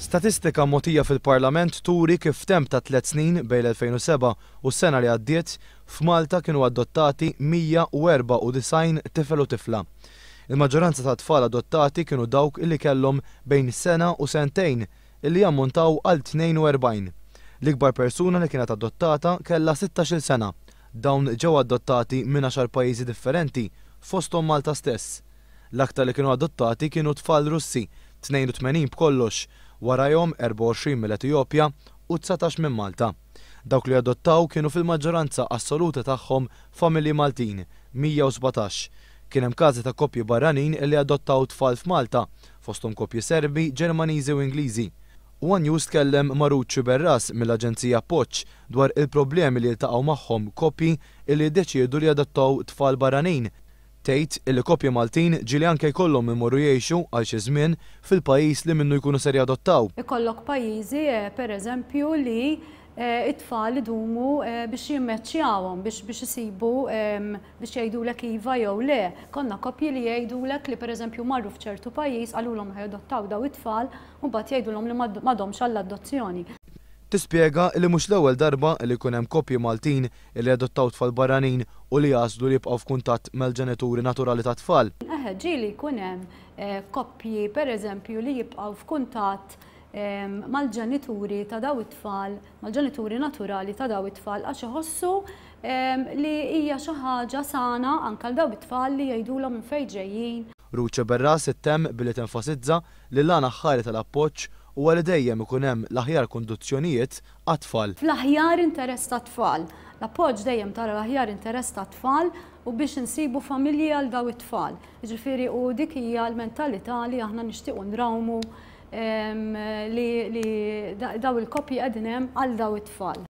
Statistika mogħtija fil-Parlament turi kif f'temp ta' tlett snin bejn l-2007 u s-sena li għaddiet, f'Malta kienu adottati 194 tifel u tifla. Il-maġġoranza tat-tfal adottati kienu dawk li kellhom bejn sena u sentejn illi jammontaw għal 42. L-ikbar persuna li kienet adottata kellha sittax-il sena. Dawn ġew adottati minn għaxar pajjiżi differenti, fosthom Malta stess. L-aktar li kienu adottati kienu tfal Russi, 82 b'kollox, warajhom 24 mill-Etijopja u 19 minn Malta. Dawk li adottaw kienu fil-maġġoranza assoluta tagħhom familji Maltin, 117. Kien hemm każi ta' koppji barranin li adottaw tfal f'Malta, fosthom koppji Serbi, Ġermaniżi u Ingliżi. One News tkellem ma' Ruth Sciberras mill-Aġenzija Appoġġ dwar il-problemi li jiltaqgħu magħhom koppji li jiddeċiedu li jadottaw tfal barranin. Tgħid illi koppji Maltin ġieli anke jkollhom imorru jgħixu għal xi żmien fil-pajjiż li minnu jkunu ser jadottaw. Ikollok pajjiżi per eżempju li t-tfal idumu biex jimmeċċjawhom, biex biex isibu biex jgħidulek iva jew le. Konna koppji li jgħidulek li per eżempju marru f'ċertu pajjiż qalulhom ħa jadottaw daw it-tfal u mbagħad jgħidulhom li m'għadhomx għall-adozzjoni. Tispjega li mhux l-ewwel darba li jkun hemm koppji Maltin li jadottaw tfal barranin u li jagħżlu li jibqgħu f'kuntatt mal-ġenituri naturali tat-tfal. Eħe, ġieli jkun hemm koppji pereżempju li jibqgħu f'kuntatt mal-ġenituri ta' daw it-tfal, mal-ġenituri naturali ta' daw it-tfal għax iħossu li hija xi ħaġa sana anke għal daw it-tfal li jgħidulhom minn fejn ġejjin. Ruth Sceberras ittemm billi tenfasizza li l-għan aħħari tal-Appoġġ huwa li dejjem ikun hemm l-aħjar kundizzjonijiet għat-tfal. Fl-aħjar interess tat-tfal. L-Appoġġ dejjem tara l-aħjar interess tat-tfal u biex insibu familji għal daw it-tfal. Jiġifieri u dik hija l-mentalità li aħna nixtiequ nrawmu li daw il-koppji qegħdin hemm għal daw it-tfal.